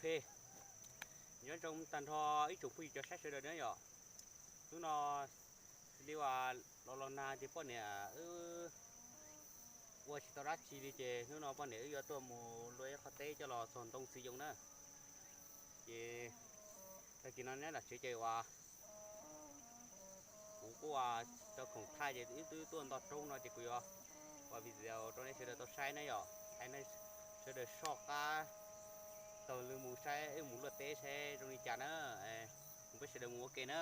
Nyob zoo tag nrho ib tsoom phooj ywg cov saib sawv daws na yom. Hnub no xws li uas los los nag ces poj niam wb ua tsis tau dab tsi li ces hnub no poj niam wb yuav tuaj mus luaj ib qho teb coj los txog ntoo txiv yoov na. Ces tag kis no neb lam tsev ces uas kuv kuj ua tau khoom thaij ces wb twb tuaj nto roob no ces kuv yuav ua video rau nej sawv daws tau saib na yom. Hais nej sawv daws soj qab taug lw mus saib wb mus luaj teb saib zoo li cas na. Mus peb sawv daws mus ua ke na.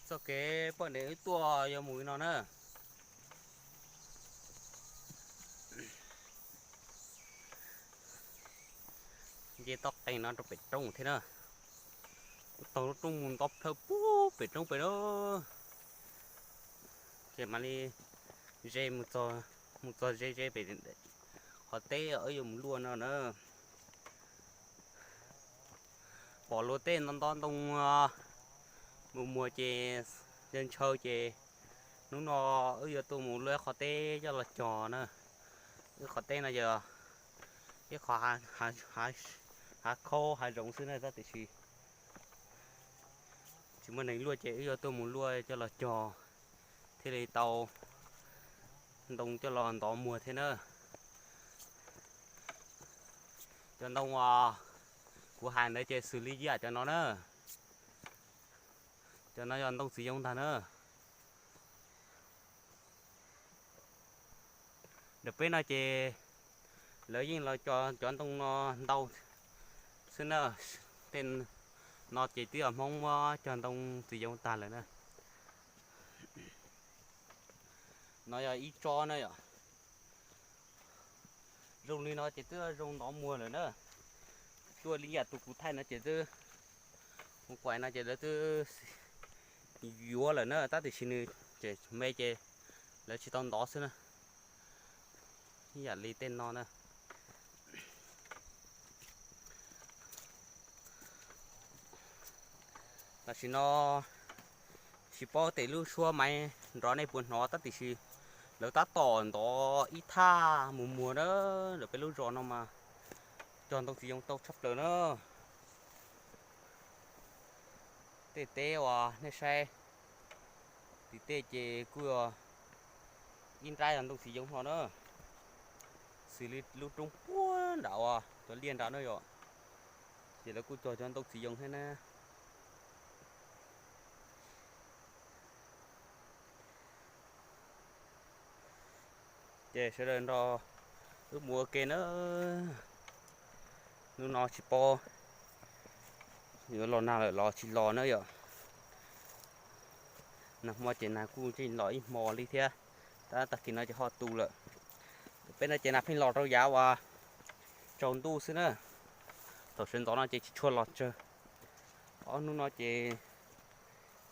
Txoj kev poj niam wb tuaj yuav mus li no na. Nce toj qees no rau pem roob thiab na. Kuv taug lub roob mus nto plhaw puag pem roob pem na. Ces mam li ze mus txog, mus txog ze ze pem qhov teb wb yuav mus luaj no na. Pom luag tej nto nto ntoo mus muag ces ntshaw ntshaw ces hnub no wb yuav tuaj mus luaj ib qhov teb coj los cog na. Ib qhov teb no yog ib qhov hav khaub hav zoov xwb na tab tiam sis tsis muaj neeg luaj ces wb yuav tuaj mus luaj coj los cog thiaj li tau ntoo coj los ntov muag thiab na. Cov ntoo uas kuv hais ntawd ces xws li yam cov no na. Cov no yog ntoo txiv yoov ntag na. Ntawm peb no ces lawv yeej los cog cov ntoo no ntau xwb na. Tej no ces twb yog Hmoob muab cog ntoo txiv yoov tag lawm na. No yog ib tsob na yom. Zoo li no ces twb zoo ntov muag lawm na. Tuaj li yam tus kuv thaij no ces twb, mus kuaim no ces lawv twb yuav lawm na tab tiam sis nws tseem me ces lawv tsis tau ntov xwb na. Ib yam li tej no na. Tam sim no tsis paub tej lub suab maiv nrov nej puas hnov tab tiam sis lawv tab tom ntov ib thaj mus muag na. Lawv peb lub zos no mas cog ntoo txiv yoov tau tshaj plaws na. Tej teb uas nej saib tim tej ces kuj yog ib nrab yog ntoo txiv yoov hlo na. Xws li lub roob puag nram uas cov liaj nram na yom, ces lawv kuj cog cov ntoo txiv yoov thiab na. Ces sawv daws nrog wb mus ua ke na. Hnub no tsis paub yuav los nag lawm los tsis los na yom. Nag hmo ces nag kuj tseem los ib hmo li thiab, tab tag kis no ces ho tu lawm. Peb no ces nag pheej los rau yav uas tsaus ntuj xwb na. Thaum sawv ntxov no ces tsis tshua los tsawg. Ob hnub no ces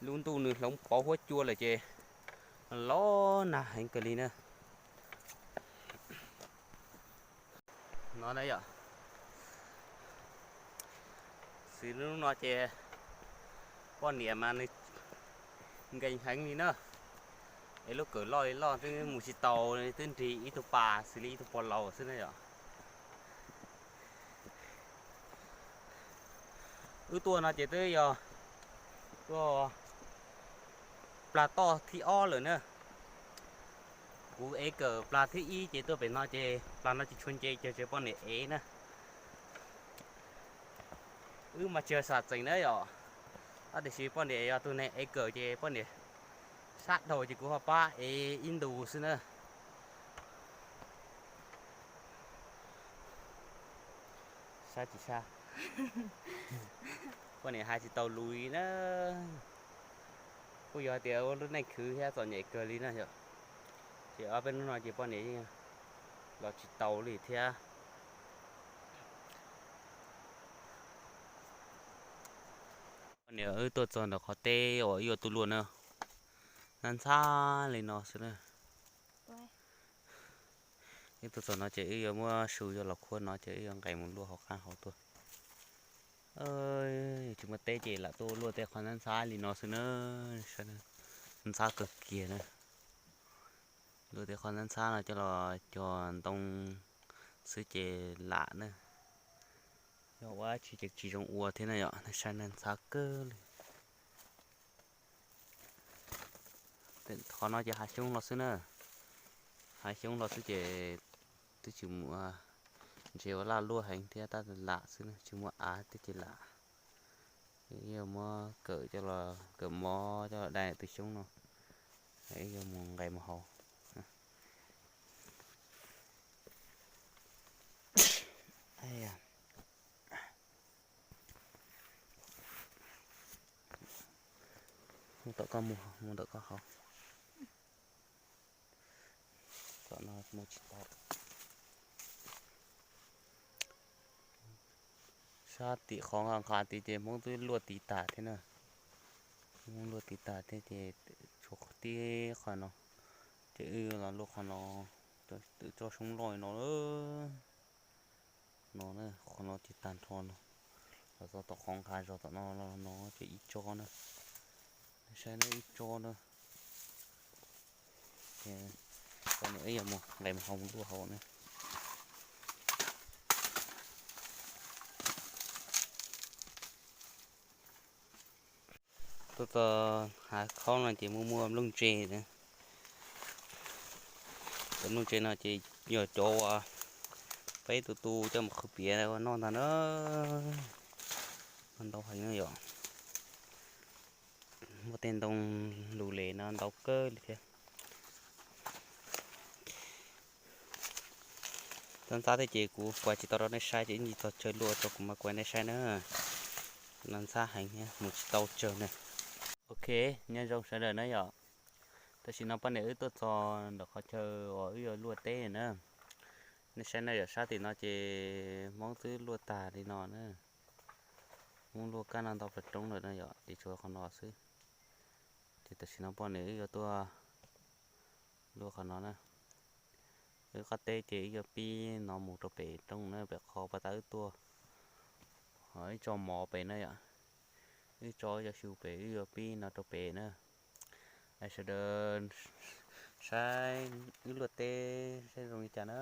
lub ntuj nws hloov pauv huab cua lawm ces los nag heev kawg li na. No na yom, xws li hnub no ces poj niam mas nws nkees heev li na. Es lub kawm loj li loj twb mus tsis tau, twb nrig ib tug pas xws li ib tug pog laus xwb na yom. Wb tuaj no ces twb yog tuaj plag toj thib ob lawm na. Kuv ev kawm plag thib ib ces tuaj pem no ces plag no tsis tshua nce ces poj niam ev na. Wb mas tsis yog sam txeem na yom, tab tiam sis poj niam yog tus neeg ev kawm ces poj niam sab dhau ces kuv ho pab ev ib ntus xwb na. Sab tsis sab, poj niam hais tsis tau lus li na. Kuj yog tias ua lub neej khwv thiab txom nyem kawg li na yom. Ces ob peb hnub no ces poj niam yeej los tsis tau li thiab. Poj niam wb tuaj txog ntawm qhov teb uas wb yuav tuaj luaj na, ntxhab ntxhab li no xwb na. Wb tuaj txog no ces wb yuav muab su yuav los khuab no ces wb yuav nqes mus luaj hauv qab hauv tuaj. Tsis muaj teb ces lam tuaj luaj tej qhov ntxhab ntxhab li no xwb na. Ntxhab kawg kiag na. Luaj tej qhov ntxhab ntxhab no coj los cog ntoo xwb ces lam na. Yog ua tsis ces tsis zoo ua thiab na yom, nej saib na, ntxhab kawg li. Qhov no ces hav xyoob los xwb na, hav xyoob los xwb ces twb tsis mus ntses ua laj luaj heev thiab, tab lam xwb na, tsis muaj av thiab ces lam. Yog muab kawm coj los, kawm mov coj los dai tus xyoob no, yog mus nqes mus haus. Mus tom koj mus, mus tom koj haus. Tom no mus tsis tau. Sab tim qhov nqa nqa tid ces Hmoob twb luaj tiv tas thiab na. Hmoob luaj tiv tas thiab ces tshuav tib qhov no, ces wb los luaj qhov no, twb tso xyoob loj no. No na, qhov no ces tag nrho no, los txog tom qhov nqa zog tom no, no ces ib tsob na. Saib na, ib tsob na. Ces poj niam wb yuav mus nqes mus hau mus luaj hauv na. Tuaj txog hav khaub no ces muaj muaj nplooj ntse na. Cov nplooj ntse no ces yog cov uas peb tu tu coj mus qhwv piav ua noj ntag na. Ntau heev na yom. Muaj tej ntoo lus les no ntau kawg li thiab. Txab ntxab thiab ces kuv kuav tsis tau rau nej saib ces ib ntsis txog chaw luaj rau kuv mam kuav nej saib na. No ntxhab heev thiab mus tsis tau tsawg na. Ok, nyob zoo sawv daws na yom. Tam sim no poj niam wb tuaj txog ntawm qhov chaw uas wb yuav luaj teb na. Nej saib na yom, sab tim no ces Hmoob twb luaj tag li no na. Hmoob luaj kab no ntau plaws roob lawm na yom, ces tshuav qhov no xwb. Ces tam sim no poj niam wb yuav tuaj luaj qhov no na. Wb qab teb ces wb yuav pib no mus rau pem roob na, pem qhov pas tas wb tuaj. Ho wb tso mov pem na yom. Wb tso cov xyu pem, wb yuav pib no rau pem na. Sawv daws saib wb luaj teb saib zoo li cas na.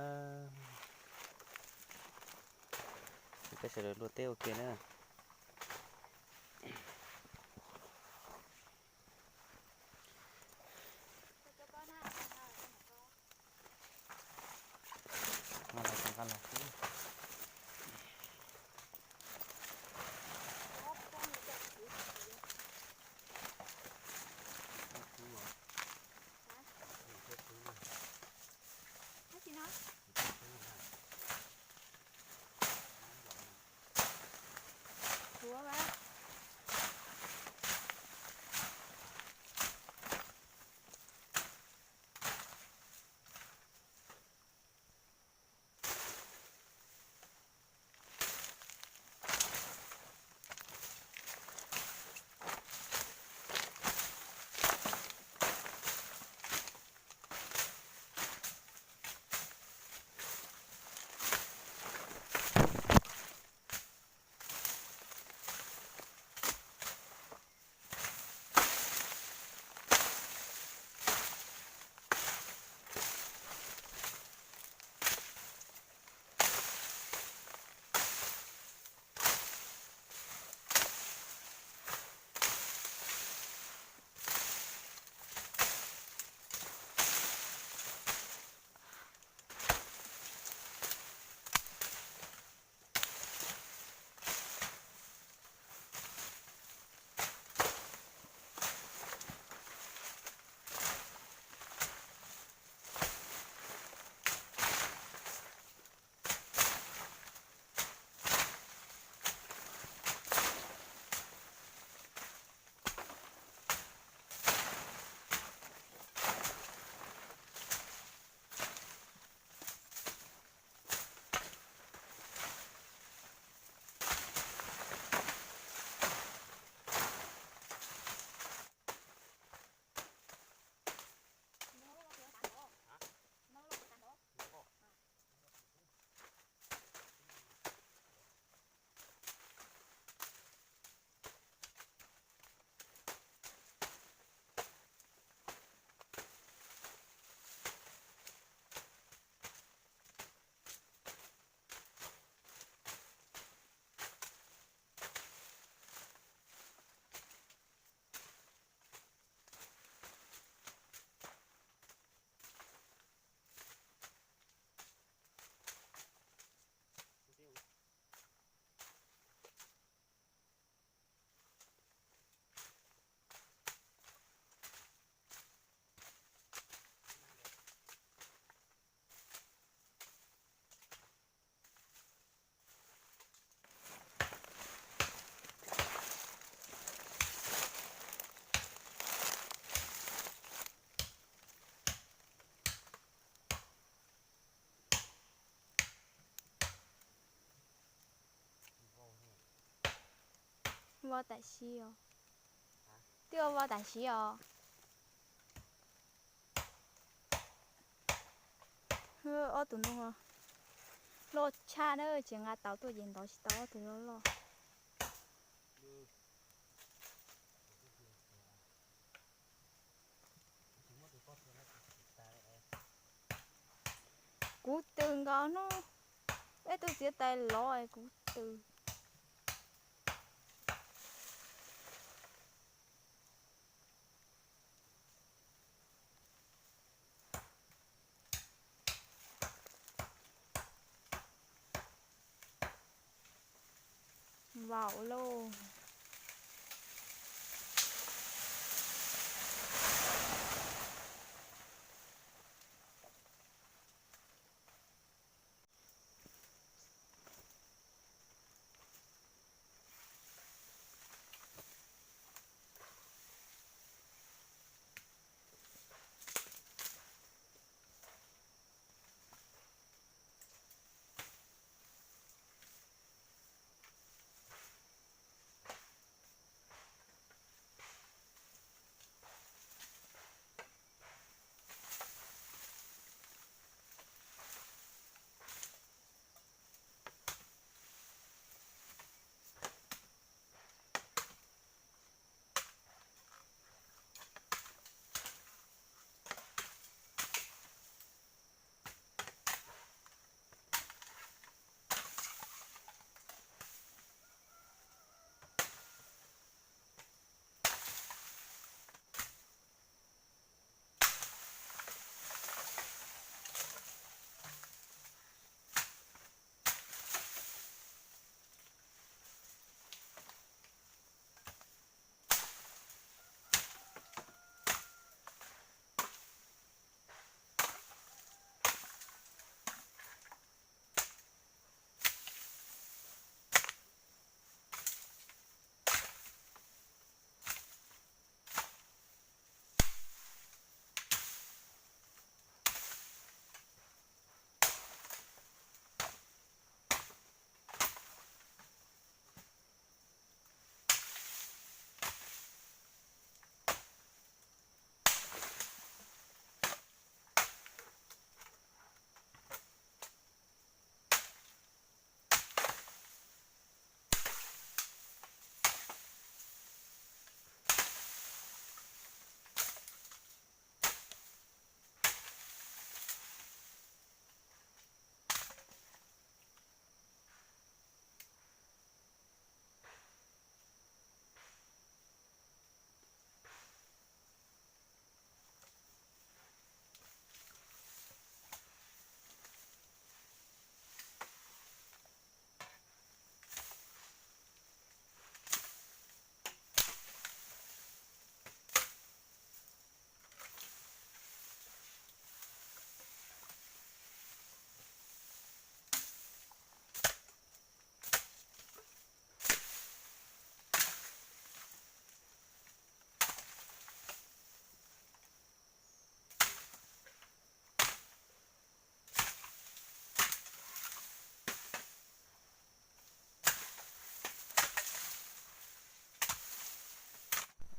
Peb sawv daws luaj teb ua ke na. Ua tam sim os. Twb ua ua tam sim os. Ob tug no loj tshaj na, tsis nqa tau tuaj ces ntov tsis tau ob tug loj loj. Kuv tw nkaus hnub, peb tug txiav taws lov kuv tw. Vau lauj.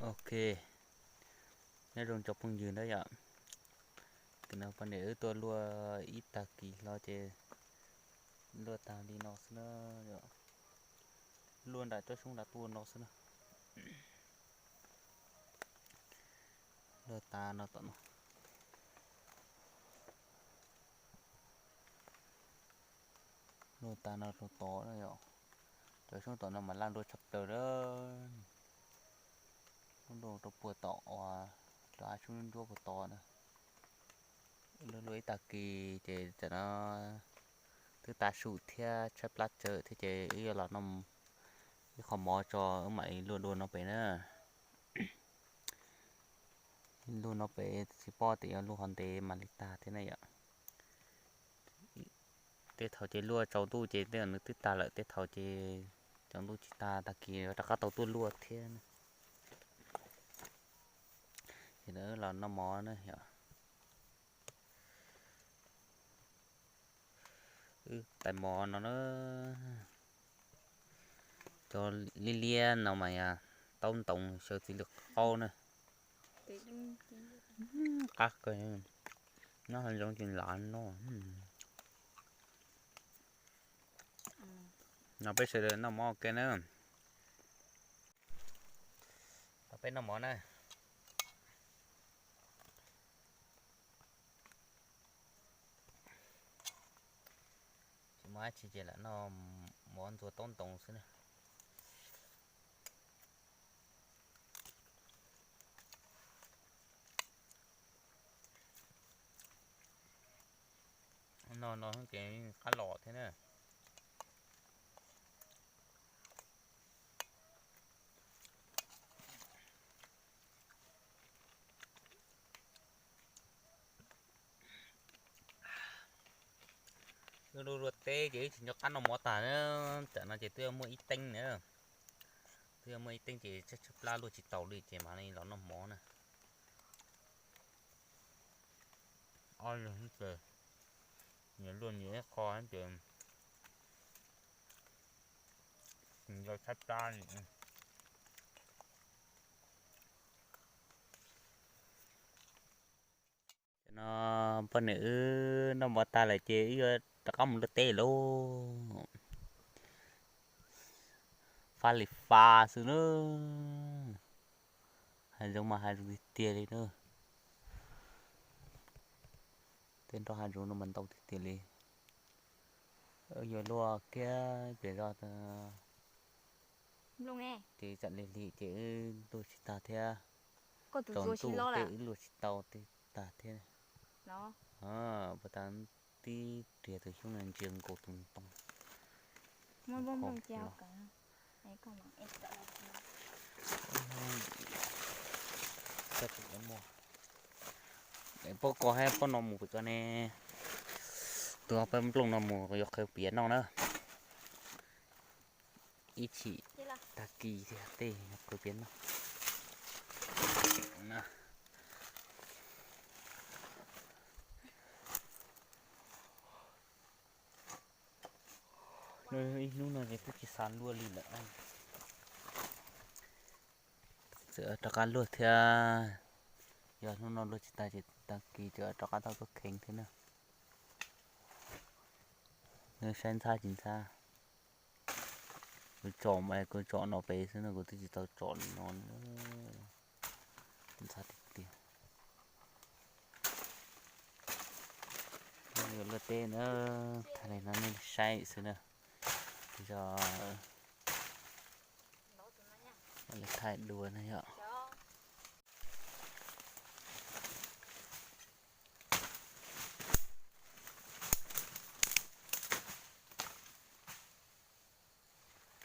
Ok, nyob zoo cov phooj ywg na yom. Tam no poj niam wb tuaj luaj ib tag kis hlo ces luaj tag li no xwb na yom. Luaj nram tsob xyoob nram tuaj no xwb na. Luaj tag no tom no. Luaj tag no rau tod na yom. Cov xyoob tom no mas laj luaj tshaj plaws lawm. Luaj rau puag tom uas cov av xyoob ntsuab puag tod na. Luaj luaj ib tag kis ces tam no twb tav su thiab tshaib plab tsawv thiab ces wb yuav los noj ib qho mov tso wb mam li luaj dua no pem na. Luaj no pem tsis paub tias yuav luaj qhov ntev mam li tag thiab na yom. Tej thaum ces luaj tsaus ntuj ces tej nws twb tag lawm, tej thaum ces tsaus ntuj tsis tag, tag kis rov qab tau tuaj luaj thiab na. Ces los noj mov na yom. Wb tais mov no na. Cov liab liab no mas yog taub ntoos xyaw txiv lws qaub na. Qab kawg, nyob hav zoov tsis lav noj. No peb sawv daws noj mov ua ke na. Peb noj mov na. Tsis muaj dab tsi ces lam noj mov ntxuag taub ntoos xwb na. No no ces qab los thiab na. Wb luaj teb ces wb tsis nco qab noj mov tag na. Tam no ces twb muaj ib teeb na. Twb muaj ib teeb ces tshaib tshaib plab luaj tsis taus li ces mam li los noj mov na. Ob leeg ces nyias luaj nyias ib qho ces nco tshaib plab li. Cov no poj niam wb noj mov tag lawm ces wb yuav rov qab mus luaj teb lauj. Fab li fab xwb na. Hav zoov mas hav zoov tiag tiag li na. Tej nroj hav zoov no mas ntau tiag tiag li. Yuav luaj kiag pem zos ces tsam lig lig ces wb luaj tsis tag thiab. Tsaus ntuj tej wb luaj tsis tau tej tag thiab. Puas tas tib riam tus xyoob no ntsia nkaus tus ntoo. Pob kos hab pob no mus pem ko ne. Tus ob peb nplooj no mus yuav qhwv piav noj na. Ib chim tag kis thiab tej yuav qhwv piav noj. Ib hnub no ces twb tsis xav luaj li lawm. Txawm rov qab luaj thiab. Yog hnub no luaj tsis tag ces tag kis txawm rov qab tau tuaj kheev thiab na. Nws saib ntxhab tsis ntxhab. Kuv tsom mas kuv tsom no pem xwb no, kuv twb tsis tau tsom li no. Ntxhab tiag tiag. Yuav luaj teb na, thaij li no nej saib xwb na. Yog thaij dua na yom.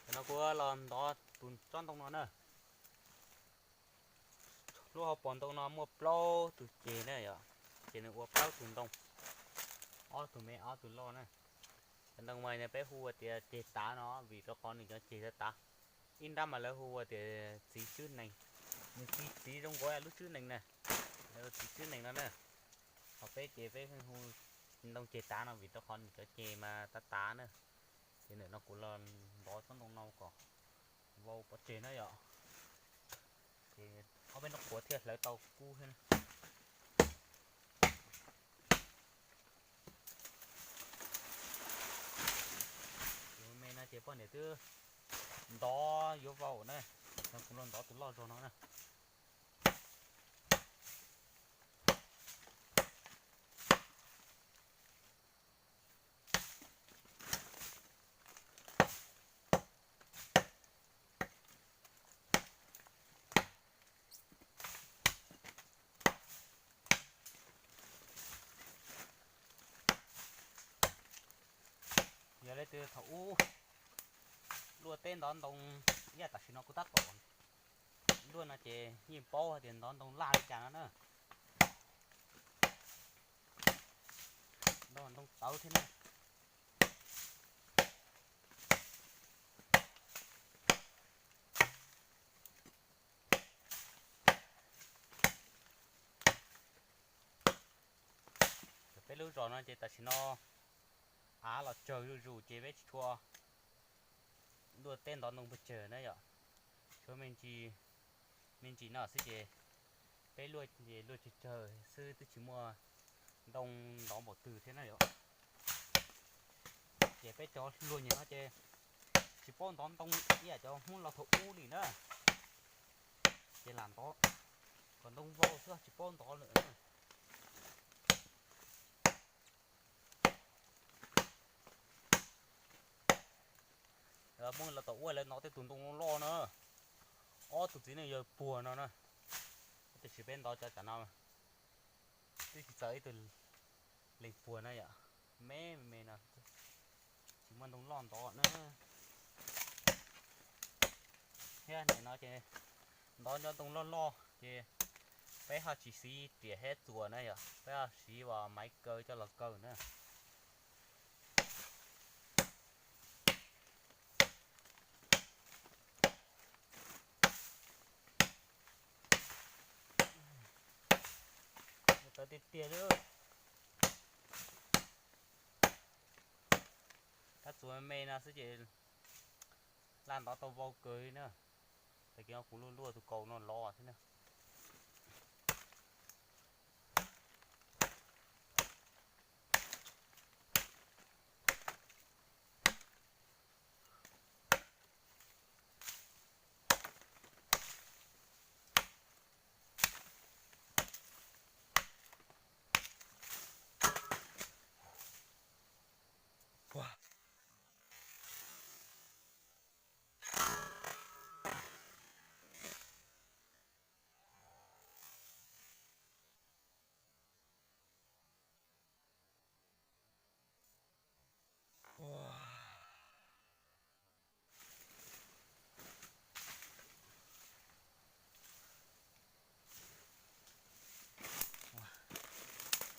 Tam no kuv los ntov tus tsob ntoo no na. Lub hauv paus ntoo no muaj plaub tug ceg na yom, ces nws ua plaub tug ntoo, ob tug me ob tug loj na. Cov ntoo mas peb hu ua tias ceg tav no vim rau qhov nws cov ceg tav tav. Ib nrab mas lawv hu ua tias txiv tswb nees, nws txiv txiv zoo nkaus lub tswb nees na, lawv hu txiv tswb nees no na. Ho peb ces peb hu ntoo ceg tav no vim rau qhov nws cov ceg mas tav tav na. Ces ntawm no kuv los ntov tsob ntoo no kom vau pov tseg na yom. Ces ob peb hnub qhuav thiaj hlawv tau kub thiab. Ces me no ces poj niam twb ntov yuav vau na, kuv los ntov tus loj zog no na. Yog leej twg thaum ub luaj teb ntov ntoo, ib yam tam sim no kuv tab tom luaj no ces yeej paub hais tias ntov ntoo laj li cas no na. Ntoo tawv thiab na. Peb lub zos no ces tam sim no av los tsawg zuj zus ces peb tsis tshua Luaj teb ntov ntoo pes tsawg na yom. Tshuav me ntsis, me ntsis no xwb ces peb luaj ces luaj tsawg tsawg xwb, twb tsis muaj ntoo ntov npaum twg thiab na yom. Ces peb cov hluas nyuag no ces tsis paub ntov ntoo ib yam cov Hmoob los thaum ub li na. Ces lam ntov kom ntoo vau xwb, tsis paub ntov lawm. Muab los tom ua lawv ntov tej tus ntoo loj loj na. Ob tug txiv neej yawg puag no na. Tiam sis peb ntov cov tam no twb tsis txawm ib tug leeg puag na yom. Me me no, tsis muaj ntoo loj ntov na. Thiab nim no ces ntov cov ntoo loj loj ces peb ho tsis siv riam thiab txuas na yom, peb ho siv maiv kaw coj los kaw na. Tawv tiag tiag li. Tab txuas me no xwb ces laj ntov tau vau kawg li na. Tag kis kuv luaj luaj tus kaus no los thiab na.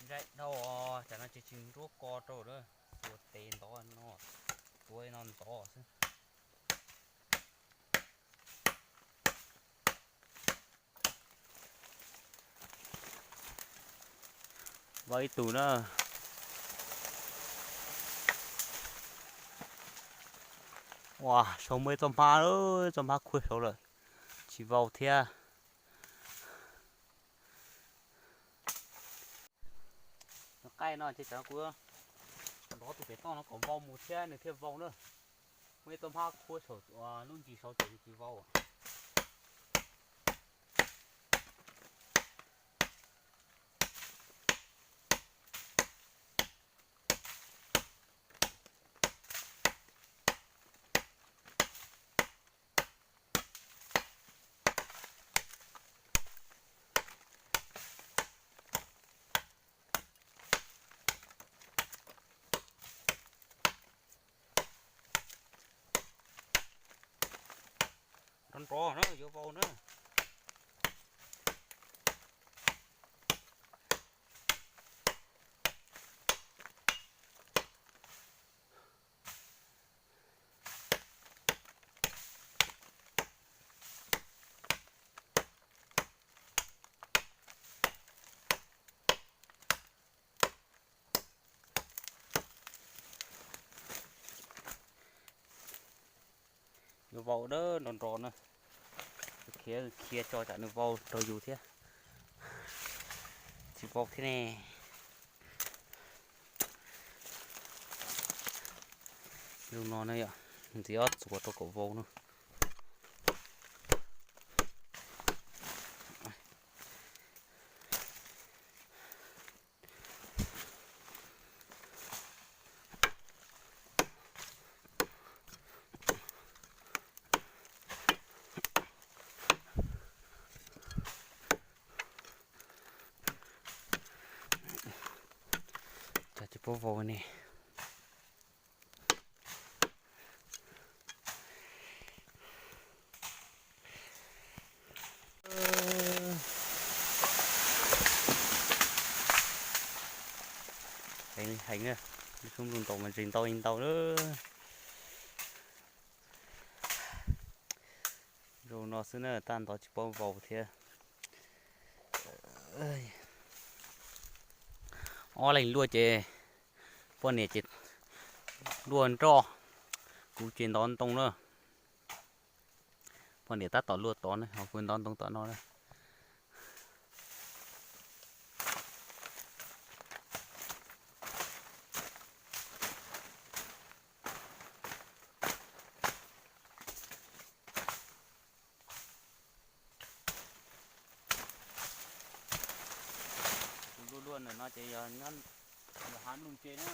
Ntsej dhau os, tam no ces tsis nruab ko rau lawm, tuav tes ntov no, tuav no ntov xwb. Vau ib tug na. Ua, saud muaj ib txoj hmab, txoj hmab khuab saud lawm, tsis vau thiab. Qaij no ces tsam kuv nrov tus pem toj no kom vau mus thiab nws thiaj vau na. Muaj ib txoj hmab khuab saum lub ntsis saud ces nws tsis vau. Nrov nrov na, yuav vau na. Yuav vau dawb nrov nrov na. Khiav khiav tso tsam nws vau raug yus thiab. Tsis vau thiab ne. Zoo no na yom, ntxiv ob txuas rau kom vau na. Cas tsis paub vau ne. Heev li heev na, lub xyoob nplooj ntaus mas zis ntau li ntau lawm. Zoo no xwb na, tag nrho tsis paub vau thiab. Ob leeg luaj ces poj niam ces luaj nroj, kuv ces ntov ntoo na. Poj niam tab tom luaj tod ne, ho kuv ntov ntoo tom no na. Kuv luaj luaj ntawm no ces yog nyob, yog hav nplooj ntse na.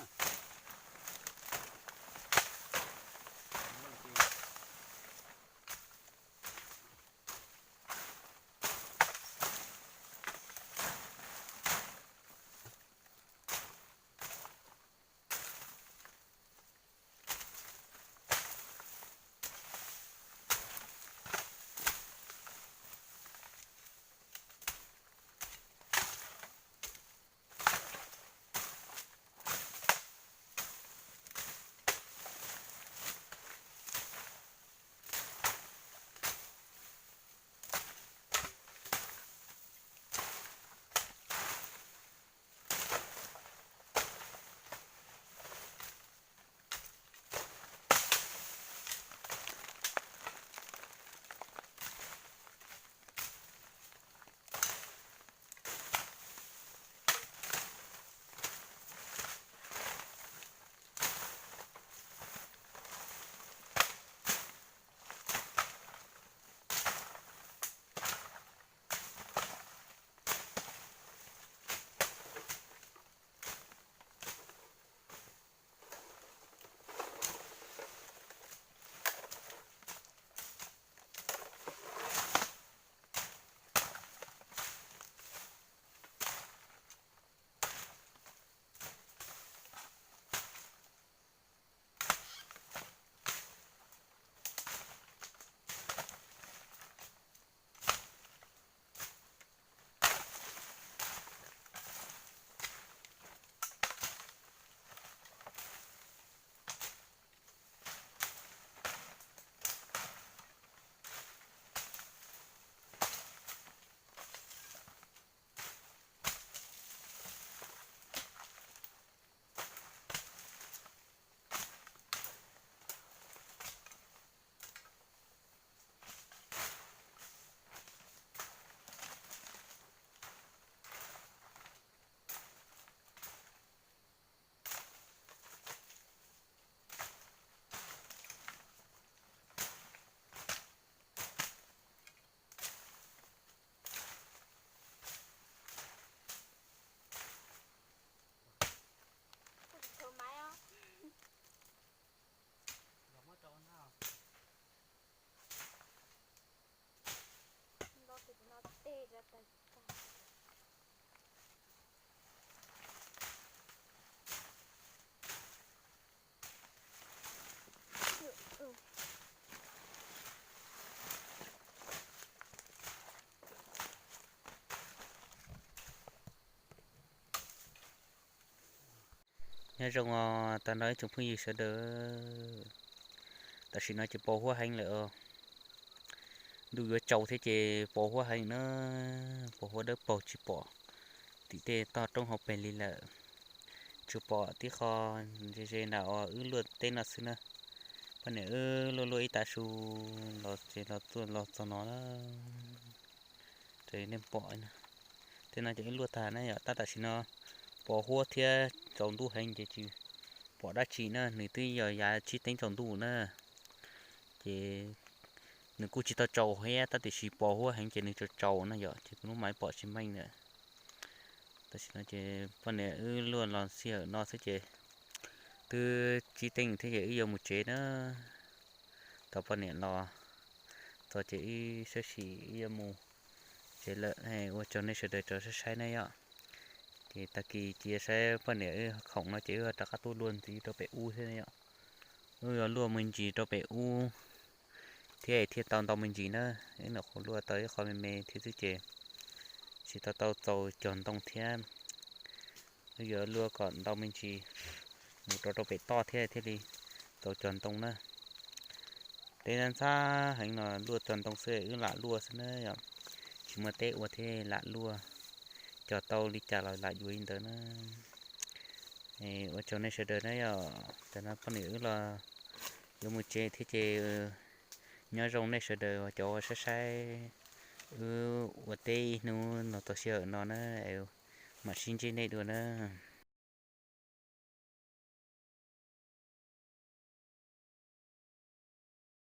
Nyob zoo os, tag nrho ib tsoom phooj ywg sawv daws. Tam sim no ces pos huab heev lawm os. Ntuj yuav tsaus thiab ces pos huab heev na, pos huab dawb paug tsis pom tim tej toj roob hauv pes li lawm. Tsuas pom tib qho ze ze nram uas wb luaj teb no xwb na. Poj niam wb luaj luaj ib tav su los ces los tuaj los txog no na. Raws li nej pom, tej no ces wb luaj tag na yom, tab tam sim no pos huab thiab tsaus ntuj heev ces tsis pom dab tsi na, nws twb yog yav tsib teev tsaus ntuj na. Ces nws kuj tsis tau tsaus thiab tab tiam sis pos huab heev ces nws tsaus tsaus na yom, ces kuv lub maiv pom tsis meej na. Tam sim no ces poj niam wb luaj los sij hawm no xwb ces twb tsib teev thiab ces wb yuav mus tsev na. Tau poj niam los txog ces wb sawv tsees wb yuav mus tsev lawm. Ua tsaug nej sawv daws rov saib saib na yom. Ces tag kis cia saib poj niam wb khoom no ces wb rov qab tuaj luaj ntxiv rau pem ub thiab yom. Wb yuav luaj me ntsis rau pem ub thiab thiaj tau ntau me ntsis na. Wb nyuam qhuav luaj tau ib qho me me thiab xwb ces tsis tau tau txaus cog ntoo thiab. Wb yuav luaj kom ntau me ntsis mus rau rau pem toj thiab thiaj li txaus cog ntoo na. Teb ntxhab heev no luaj cog ntoo xwb wb lam luaj xwb na yom. Tsis muaj teb ua thiaj lam luaj, cog tau li cas los lam yuav li ntawd na. Ua tsaug nej sawv daws na yom, tam no poj niam wb los yuav mus tsev thiab ces Nyob zoo nej sawv daws cov uas saib saib wb ua teb ib hnub no tau sij hawm no na, mam sib ntsib nej dua na.